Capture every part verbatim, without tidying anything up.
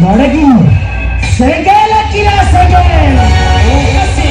ᱵᱟᱲᱜᱤ ᱥᱮᱸᱜᱮᱞ ᱟᱹᱠᱤᱱᱟ ᱥᱮᱸᱜᱮᱞ᱾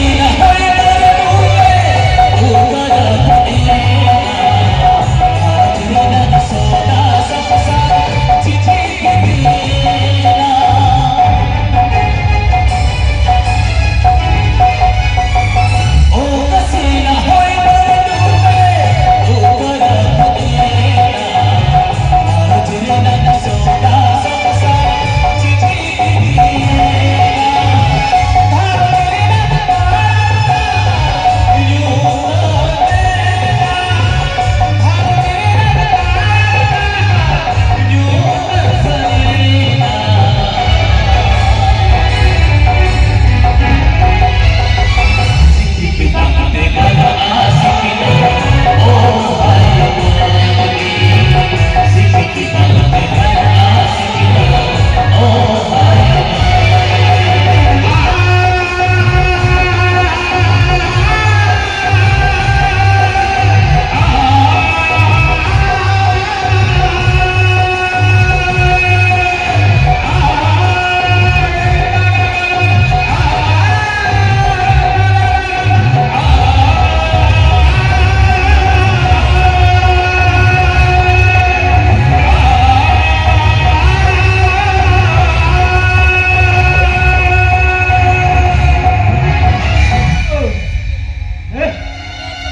ᱦᱮᱸ?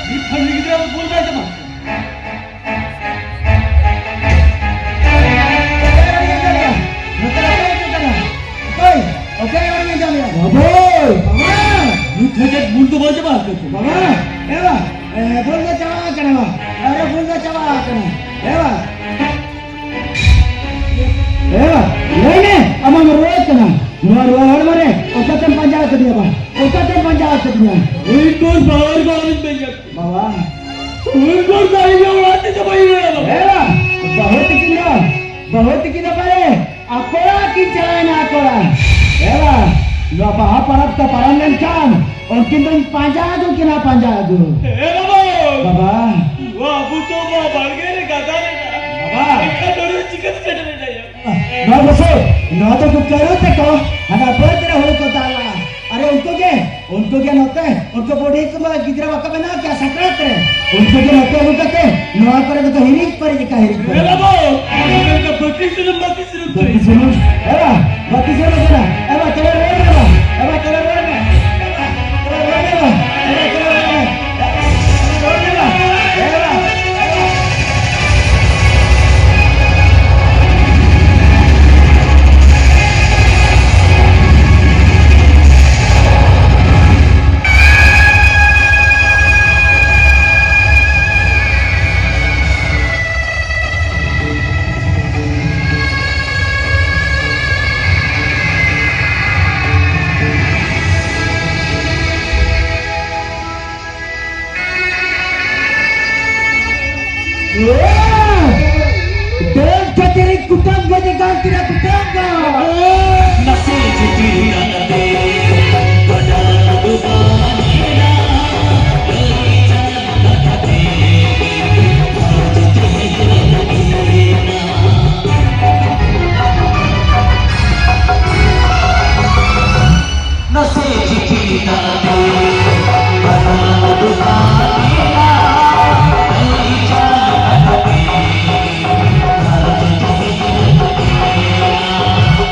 ᱱᱤᱛ ᱦᱟᱹᱵᱤᱡ ᱜᱤᱫᱽᱨᱟᱹ ᱫᱚ ᱵᱚᱞ ᱵᱟᱭ ᱪᱟᱵᱟ᱾ ᱚᱠᱚᱭ? ᱚᱠᱚᱭ ᱨᱚᱲ ᱢᱮ ᱡᱟᱢ ᱭᱟ? ᱵᱟᱵᱳᱭ! ᱵᱟᱵᱟ! ᱱᱤᱛ ᱦᱟᱹᱵᱤᱡ ᱵᱚᱞ ᱫᱚ ᱵᱟᱭ ᱪᱟᱵᱟ ᱟᱠᱟᱫ ᱛᱟᱢᱟ᱾ ᱵᱟᱵᱟ! ᱮ ᱵᱟ! ᱮ, ᱵᱚᱞ ᱫᱚ ᱪᱟᱵᱟ ᱟᱠᱟᱱᱟ ᱵᱟ᱾ ᱟᱨᱮ, ᱵᱚᱞ ᱫᱚ ᱪᱟᱵᱟ ᱟᱠᱟᱱᱟ᱾ ᱮ ᱵᱟ! ᱮ ᱵᱟ! ᱞᱟᱹᱭ ᱢᱮ, ᱟᱢᱟᱜ ᱨᱩᱣᱟᱹ ᱠᱟᱱᱟ᱾ ᱱᱚᱣᱟ ᱨᱩᱣᱟᱹ ᱦᱚᱲᱢᱚ ᱨᱮ ᱚᱠᱟᱛᱮᱢ ᱯᱟᱸᱡᱟ ᱟᱠᱟᱫᱤᱧᱟ ᱵᱟ? ᱚᱠᱟᱛᱮᱢ ᱯᱟᱸᱡᱟ ᱟᱠᱟᱫᱤᱧᱟ? ᱤᱧ ᱫᱚ ᱥᱟᱶᱟᱨ ᱠᱚ ᱟᱹᱰᱤ ᱵᱮᱸᱜᱮᱫ᱾ ᱵᱟᱵᱟ᱾ ᱥᱟᱶᱟᱨ ᱠᱚ ᱫᱚ ᱤᱧ ᱚᱲᱟᱜ ᱛᱮ ᱪᱟᱵᱟᱭᱮᱱᱟ᱾ ᱮ ᱵᱟ! ᱵᱟᱹᱦᱩ ᱛᱤᱠᱤᱱ ᱫᱚ, ᱵᱟᱹᱦᱩ ᱛᱤᱠᱤᱱ ᱫᱚ ᱯᱟᱞᱮ ᱟᱠᱚᱲᱟ ᱠᱤᱱ ᱪᱟᱞᱟᱣᱮᱱᱟ, ᱟᱠᱚᱲᱟ᱾ ᱮ ᱵᱟ! ᱱᱚᱣᱟ ᱵᱟᱦᱟ ᱯᱚᱨᱚᱵᱽ ᱠᱚ ᱯᱟᱨᱚᱢ ᱞᱮᱱᱠᱷᱟᱱ ᱩᱱᱠᱤᱱ ᱫᱚᱧ ᱯᱟᱸᱡᱟ ᱟᱹᱜᱩ ᱠᱤᱱᱟ, ᱯᱟᱸᱡᱟ ᱟᱹᱜᱩ᱾ ᱮ ᱵᱟᱵᱟ! ᱵᱟᱵᱟ! ᱱᱚᱣᱟ ᱟᱵᱚ ᱫᱚ ᱱᱚᱣᱟ ᱵᱟᱲᱜᱮ ᱨᱮ ᱜᱟᱫᱟ ᱞᱮᱱᱟ᱾ ᱵᱟᱵᱟ! ᱮᱱᱠᱷᱟᱱ ᱱᱚᱰᱮ ᱪᱤᱠᱟᱹᱛᱮ ᱥᱮᱴᱮᱨ ᱮᱱᱟ ᱭᱟ? ᱱᱚᱣᱟ ᱵᱩᱥᱩᱵ, ᱱᱚᱣᱟ ᱫᱚ ᱠᱚ ᱠᱟᱹᱨᱩ ᱛᱮᱠᱚ ᱦᱟᱱᱟ ᱵᱟᱹᱫᱽ ᱨᱮ ᱦᱩᱲᱩ ᱠᱚ ᱫᱟᱞᱟ᱾ ᱟᱨᱮ ᱩᱱᱠᱩ ᱜᱮ, ᱩᱱᱠᱩ ᱜᱮ ᱱᱚᱛᱮ, ᱩᱱᱠᱩ ᱵᱩᱰᱷᱤ ᱠᱚ ᱢᱟ ᱜᱤᱫᱽᱨᱟᱹ ᱵᱟᱠᱚ ᱵᱮᱱᱟᱣ ᱠᱮᱭᱟ ᱥᱟᱠᱨᱟᱛ ᱨᱮ, ᱩᱱᱠᱩ ᱜᱮ ᱱᱚᱛᱮ ᱟᱹᱜᱩ ᱠᱟᱛᱮ ᱱᱚᱣᱟ ᱠᱚᱨᱮ ᱫᱚᱠᱚ ᱦᱤᱨᱤᱡ ᱯᱟᱹᱨᱤᱡ ᱟᱠᱟ, ᱦᱤᱨᱤᱡ ᱮ ᱯᱟᱹᱨᱤᱡ᱾ ᱵᱟᱹᱵᱩ, ᱟᱢ ᱫᱚ ᱵᱟᱹᱛᱤ ᱥᱩᱱᱩᱢ, ᱵᱟᱹᱛᱤ ᱥᱩᱱᱩᱢ ᱛᱩᱫ᱾ ᱵᱟᱹᱛᱤ ᱥᱩᱱᱩᱢ, ᱮ ᱵᱟ, ᱵᱟᱹᱛᱤ ᱥᱩᱱᱩᱢ ᱠᱟᱱᱟ, ᱮ ᱵᱟ, ᱛᱚᱵᱮ ᱨᱚᱲ ᱢᱮ, ᱮ ᱵᱟ, ᱮ ᱵᱟ, ᱛᱚᱵᱮ ᱨᱚᱲ ᱢᱮ, ᱮ ᱵᱟ, ᱮ ᱵᱟ, ᱛᱚᱵᱮ ᱨᱚᱲ ᱢᱮ, ᱮ ᱵᱟ, ᱨᱚᱲ ᱢᱮ, ᱮ ᱵᱟ, ᱮ ᱵᱟ᱾ ᱰᱟᱹᱱ ᱠᱷᱟᱹᱛᱤᱨ ᱠᱩᱴᱟᱹᱢ ᱜᱚᱡᱮ ᱠᱟᱱ ᱛᱤᱨᱟ ᱠᱩᱴᱟᱹᱢ ᱜᱚᱡ᱾ ᱱᱟᱥᱮ ᱡᱩᱫᱤ ᱨᱟᱱᱟᱛᱮ ᱜᱟᱰᱟ ᱰᱩᱵᱟᱹ ᱧᱮᱞᱟ, ᱞᱟᱹᱭ ᱪᱟᱞᱟᱜ ᱠᱟᱛᱷᱟᱛᱮ ᱡᱩᱫᱤ ᱦᱮᱡ ᱞᱟᱹᱜᱤᱫ ᱮᱱᱟ᱾ ᱱᱟᱥᱮ ᱪᱤᱴᱷᱤ ᱛᱟᱞᱟᱛᱮ ᱵᱟᱱᱟ ᱫᱚ ᱵᱟᱝ ᱮᱱᱟ, ᱟᱹᱭ ᱪᱟᱞ ᱠᱟᱛᱮ ᱜᱷᱟᱨᱚᱸᱡᱽ ᱫᱚ ᱦᱤᱡᱩᱜ ᱜᱮᱭᱟ᱾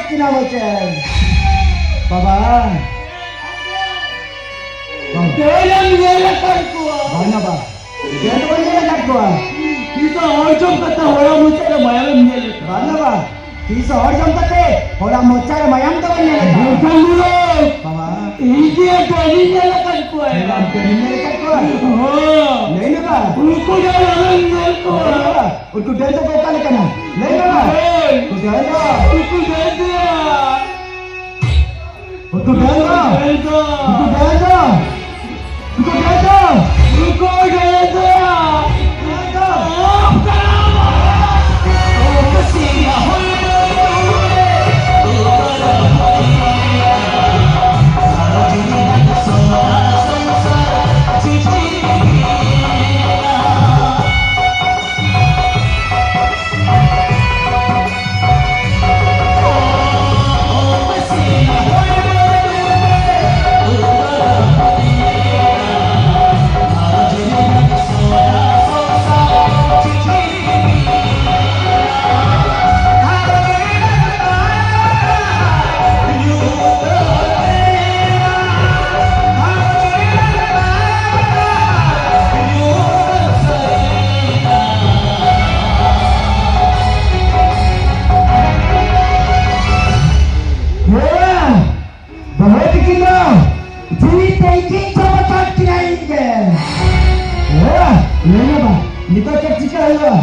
ᱠᱤᱱᱟ ᱵᱚᱪᱮ᱾ ᱵᱟᱵᱟ᱾ ᱵᱟᱵᱟ᱾ ᱛᱮᱦᱮᱧ ᱮᱢ ᱧᱮᱞ ᱟᱠᱟᱫ ᱠᱚᱣᱟ? ᱵᱟᱝᱟ ᱵᱟ᱾ ᱛᱮᱦᱮᱧ ᱫᱚ ᱵᱟᱹᱧ ᱧᱮᱞ ᱟᱠᱟᱫ ᱠᱚᱣᱟ᱾ ᱛᱤᱥ ᱦᱚᱸ ᱦᱚᱲ ᱡᱚᱢ ᱠᱟᱛᱮ ᱦᱚᱲᱟᱜ ᱢᱚᱪᱟ ᱨᱮ ᱢᱟᱭᱟᱢ ᱮᱢ ᱧᱮᱞ ᱟᱠᱟᱫᱟ? ᱵᱟᱝᱟ ᱵᱟ᱾ ᱛᱤᱥ ᱦᱚᱸ ᱦᱚᱲ ᱡᱚᱢ ᱠᱟᱛᱮ ᱦᱚᱲᱟᱜ ᱢᱚᱪᱟ ᱨᱮ ᱢᱟᱭᱟᱢ ᱫᱚ ᱵᱟᱹᱧ ᱧᱮᱞ ᱟᱠᱟᱫᱟ᱾ ᱵᱟᱝᱠᱷᱟᱱ ᱫᱚ ᱵᱟᱵᱟ᱾ ᱤᱧ ᱜᱮ ᱰᱟᱹᱱᱤᱧ ᱧᱮᱞ ᱟᱠᱟᱫ ᱠᱚᱣᱟ᱾ ᱦᱮᱸ, ᱵᱟ, ᱰᱟᱹᱱᱤᱧ ᱧᱮᱞ ᱟᱠᱟᱫ ᱠᱚᱣᱟ᱾ ᱦᱚᱸ᱾ ᱞᱟᱹᱭ ᱢᱮ ᱵᱟ᱾ ᱩᱱᱠᱩ ᱫᱚ ᱵᱟᱝ ᱧᱮᱞ ᱠᱚᱣᱟ᱾ ᱞᱟᱹᱭ ᱢᱮ ᱵᱟ᱾ ᱩᱱᱠᱩ ᱰᱟᱹᱱ ᱫᱚᱠᱚ ᱚᱠᱟ ᱞᱮᱠᱟᱱᱟ? ᱞᱟᱹᱭ ᱢᱮ ᱵᱟ᱾ ᱦᱳᱭ᱾ ᱩᱱᱠᱩ ᱰᱟᱹᱱ ᱫᱚ᱾ ᱩᱱᱠᱩ ᱰᱟᱹᱱ ᱫᱚ᱾ ᱩᱱᱠᱩ ᱰᱟᱹᱱ ᱫᱚ᱾ ᱰᱟᱹᱱ ᱫᱚ᱾ ᱩᱱᱠᱩ ᱰᱟᱹᱱ ᱫᱚ᱾ ᱩᱱᱠᱩ ᱰᱟᱹᱱ ᱫᱚ᱾ ᱩᱱᱠᱩ ᱰᱟᱹᱱ ᱫᱚ᱾ ᱰᱟᱹᱱ ᱫᱚ᱾ ᱦᱮᱸ, ᱵᱟᱹᱦᱩ ᱛᱤᱠᱤᱱ ᱫᱚ ᱡᱤᱣᱤ ᱛᱮ ᱤᱧ ᱪᱟᱵᱟ ᱠᱟᱜ ᱠᱤᱱᱟ ᱤᱧ ᱜᱮ᱾ ᱦᱮᱸ, ᱞᱟᱹᱭ ᱢᱮ ᱵᱟ, ᱱᱤᱛᱚᱜ ᱪᱮᱫ ᱪᱤᱠᱟ ᱦᱩᱭᱩᱜᱼᱟ?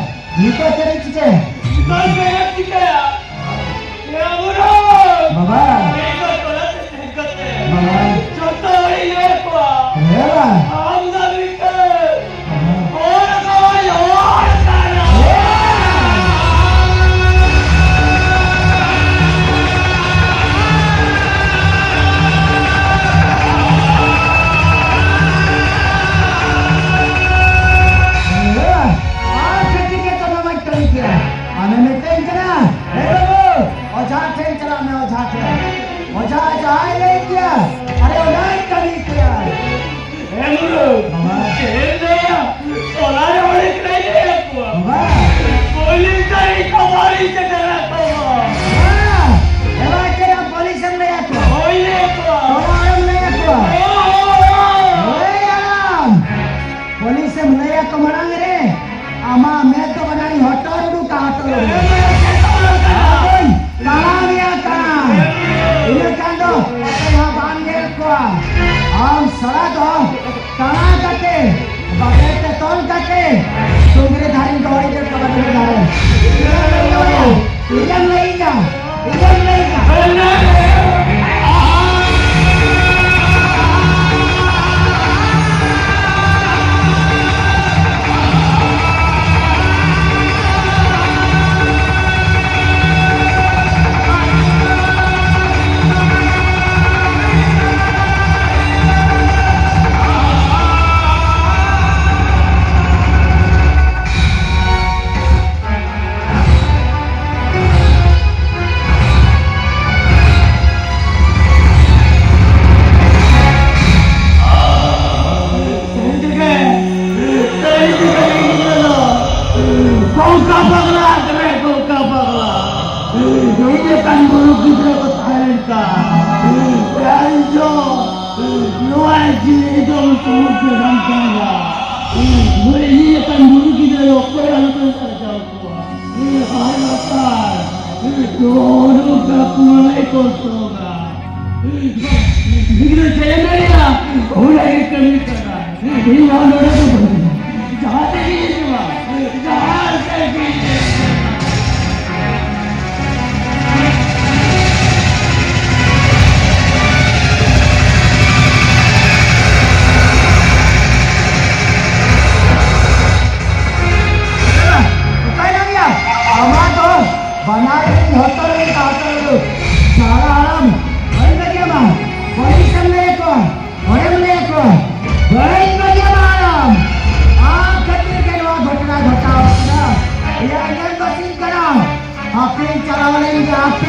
ᱱᱤᱛᱚᱜ ᱪᱮᱫ ᱤᱧ ᱪᱤᱠᱟᱹᱭᱟ? ᱱᱤᱛᱚᱜ ᱪᱮᱫ ᱮᱢ ᱪᱤᱠᱟᱹᱭᱟ? ᱮ ᱵᱩᱨᱩ! ᱵᱟᱵᱟ! ᱱᱤᱛᱚᱜ ᱴᱚᱞᱟ ᱛᱮ ᱥᱮᱱ ᱠᱟᱛᱮ ᱵᱟᱵᱟ! ᱡᱚᱛᱚ ᱦᱚᱲᱤᱧ ᱞᱟᱹᱭ ᱟᱠᱚᱣᱟ᱾ ᱦᱮᱸ ᱵᱟ! ᱟᱢ ᱫᱚ ᱢᱤᱫᱴᱟᱹᱝ ᱦᱚᱲ ᱫᱚᱭ ᱦᱚᱲ ᱠᱟᱱᱟ᱾ ᱟᱨ ᱠᱟᱹᱴᱤᱡ ᱜᱮ ᱛᱚᱵᱮ ᱢᱟᱧ ᱠᱟᱹᱢᱤ ᱠᱮᱭᱟ᱾ ᱟᱢᱮ ᱢᱤᱛᱟᱹᱧ ᱠᱟᱱᱟ, ᱮ ᱵᱟᱹᱵᱩ, ᱚᱡᱷᱟ ᱴᱷᱮᱱ ᱪᱟᱞᱟᱜ ᱢᱮ, ᱚᱡᱷᱟ ᱴᱷᱮᱱ᱾ ᱚᱡᱷᱟ ᱡᱟᱦᱟᱸᱭ ᱞᱟᱹᱭ ᱠᱮᱭᱟ, ᱟᱨᱮ ᱚᱱᱟᱭ ᱠᱟᱹᱢᱤ ᱠᱮᱭᱟ᱾ ᱦᱮᱸ ᱵᱩᱨᱩ, ᱵᱟᱵᱟ᱾ ᱪᱮᱫ ᱮᱢ ᱞᱟᱹᱭᱟ? ᱴᱚᱞᱟ ᱨᱮ ᱦᱚᱲ ᱮᱠᱞᱟᱭ ᱞᱟᱹᱭ ᱟᱠᱚᱣᱟ᱾ ᱵᱟᱵᱟ᱾ ᱯᱩᱞᱤᱥ ᱫᱚ ᱤᱧ ᱠᱚ ᱵᱟᱹᱲᱤᱡ ᱥᱮᱴᱮᱨ ᱟᱠᱚᱣᱟ᱾ ᱵᱟᱵᱟ᱾ ᱮ ᱛᱟᱲᱟᱢ ᱭᱟ ᱛᱟᱲᱟᱢ᱾ ᱤᱱᱟᱹ ᱠᱷᱟᱱ ᱫᱚ ᱚᱠᱚᱭ ᱦᱚᱸ ᱵᱟᱢ ᱧᱮᱞ ᱠᱚᱣᱟ᱾ ᱟᱢ ᱥᱟᱞᱟ ᱫᱚ ᱛᱟᱲᱟᱢ ᱠᱟᱛᱮ, ᱵᱟᱵᱮᱨ ᱛᱮ ᱛᱚᱞ ᱠᱟᱛᱮ, ᱰᱩᱝᱨᱤ ᱫᱷᱟᱨᱮᱧ ᱫᱚᱦᱚᱭ ᱫᱮ ᱠᱚᱣᱟ, ᱰᱩᱝᱨᱤ ᱫᱷᱟᱨᱮ᱾ ᱤᱧᱮᱢ ᱞᱟᱹᱭᱟ, ᱤᱧᱮᱢ ᱞᱟᱹᱭᱟ, ᱤᱧᱮᱢ ᱞᱟᱹᱭᱟ᱾ ᱠᱚᱝᱠᱟ ᱯᱟᱜᱽᱞᱟ ᱠᱟᱱᱟᱭ, ᱠᱚᱝᱠᱟ ᱯᱟᱜᱽᱞᱟ᱾ ᱤᱧ ᱞᱮᱠᱟᱱ ᱢᱩᱨᱩᱠ ᱜᱤᱫᱽᱨᱟᱹ ᱠᱚ ᱛᱟᱦᱮᱸ ᱞᱮᱱᱠᱷᱟᱱ, ᱤᱧ ᱫᱚ ᱱᱚᱣᱟ ᱡᱤᱣᱤ ᱫᱚ ᱥᱩᱢᱩᱝ ᱜᱮ ᱵᱟᱝ ᱛᱟᱦᱮᱱᱟ᱾ ᱤᱧ ᱞᱮᱠᱟᱱ ᱢᱩᱨᱩᱠ ᱜᱤᱫᱽᱨᱟᱹ ᱫᱚ ᱚᱠᱚᱭ ᱦᱚᱸ ᱟᱞᱚᱯᱮ ᱥᱟᱨᱪᱟᱣ ᱠᱚᱣᱟ᱾ ᱟᱨ ᱵᱟᱠᱷᱟᱱ ᱱᱚᱜᱼᱚ ᱱᱚᱝᱠᱟ ᱠᱩᱲᱟᱹᱭ ᱠᱚ ᱥᱚᱜᱟ᱾ ᱜᱤᱫᱽᱨᱟᱹ ᱪᱮᱫ ᱮ ᱢᱮᱱᱮᱜᱼᱟ? ᱚᱱᱟ ᱜᱮ ᱠᱟᱹᱢᱤ ᱠᱟᱱᱟ᱾ ᱤᱧ ᱦᱚᱸ ᱱᱚᱰᱮ ᱫᱚ ᱵᱟᱹᱱᱩᱧᱟ᱾ ᱡᱟᱦᱟᱸ ᱥᱮᱫ ᱜᱤᱧ ᱦᱤᱡᱩᱜᱼᱟ, ᱡᱟᱦᱟᱸ ᱥᱮᱫ ᱜᱤᱧ ᱦᱤᱡᱩᱜᱼᱟ᱾ ᱚᱠᱟᱭ ᱱᱟᱢ ᱭᱟ? ᱟᱢᱟᱜ ᱫᱚ ᱵᱟᱱᱟᱨ ᱨᱮᱱ ᱦᱚᱛᱚᱨ ᱨᱮᱱ ᱦᱚᱛᱚᱨ ᱨᱮᱱ ᱥᱟᱨᱟ ᱦᱟᱲᱟᱢ ᱵᱟᱹᱧ ᱵᱟᱹᱜᱤᱭᱟᱢᱟ᱾ ᱯᱩᱞᱤᱥ ᱮᱢ ᱞᱟᱹᱭ ᱟᱠᱚᱣᱟ, ᱦᱚᱲᱮᱢ ᱞᱟᱹᱭ ᱟᱠᱚᱣᱟ, ᱵᱟᱹᱧ ᱵᱟᱹᱜᱤᱭᱟᱢᱟ ᱦᱟᱲᱟᱢ᱾ ᱟᱢ ᱠᱷᱟᱹᱛᱤᱨ ᱜᱮ ᱱᱚᱣᱟ ᱜᱷᱚᱴᱚᱱᱟ ᱜᱷᱚᱴᱟᱣ ᱟᱠᱟᱱᱟ᱾ ᱤᱧᱟᱹᱜ ᱮᱸᱜᱮᱞ ᱫᱚ ᱥᱤᱧ ᱠᱟᱱᱟ᱾ ᱟᱯᱮ ᱪᱟᱞᱟᱣ ᱞᱮᱱ ᱜᱮ ᱟᱯᱮ᱾